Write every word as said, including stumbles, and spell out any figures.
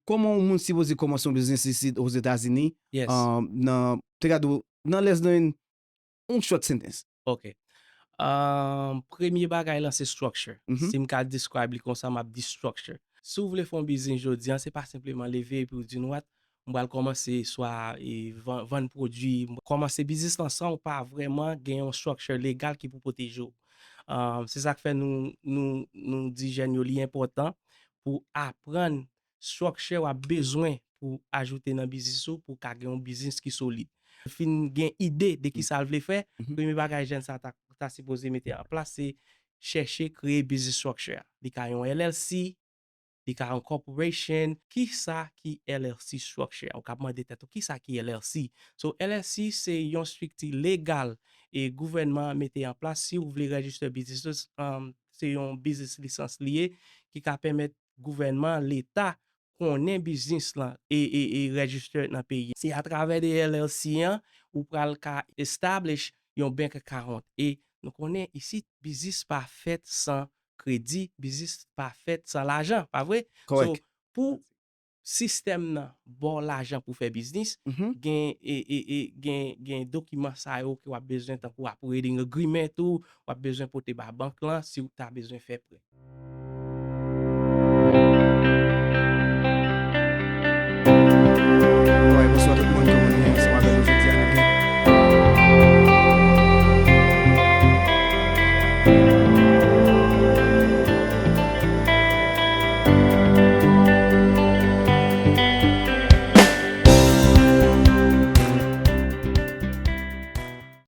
kòman yon moun sipoze kòmanse yon biznis isit Ozetazini, Yes. um, nan, te ka di w, nan less than yon short sentence. Ok. Um, premye bagay lan se structure. Mhm. Si m ka describe li konsa, m ap di structure. Si w vle fè yon biznis jodi an, se pa senpleman leve epi w di nou what, m pral kòmanse swa e, van- vann pwodui, m- kòmanse biznis lan san w pa vrèman gen yon structure legal ki pou pwoteje w. Um, se sa k fè nou, nou, nou di jèn yo li enpòtan pou aprann structure w ap bezwen pou ajoute nan biznis ou pou w ka gen yon biznis ki solid. Fin gen ide de ki sa l vle fè, Mhm. premye bagay jèn sa ta, ta sipoze mete an plas se chèche kreye business structure. Li ka yon L L C, li ka yon corporation. Ki sa ki L L C structure? Ou ka mande tèt ou ki sa ki L L C. So L L C se yon strikti legal e gouvènman an mete an plas si w vle register business, um, se yon business lisans li ye ki ka pèmèt gouvènman, leta konnen biznis lan e, e, e register nan peyi. Se atravè de L L C an ou pral ka establish yon bank account. E nou konnen isit biznis pa fèt san kredi, biznis pa fèt san lajan, pa vre? Kòrèk. So, pou sistèm nan ba w lajan pou fè biznis, Mhm. gen, e, e, e, gen, gen dokiman sa yo ke w ap bezwen tankou operating agreement ou, w ap bezwen pote ba bank lan si w ta bezwen fè prè.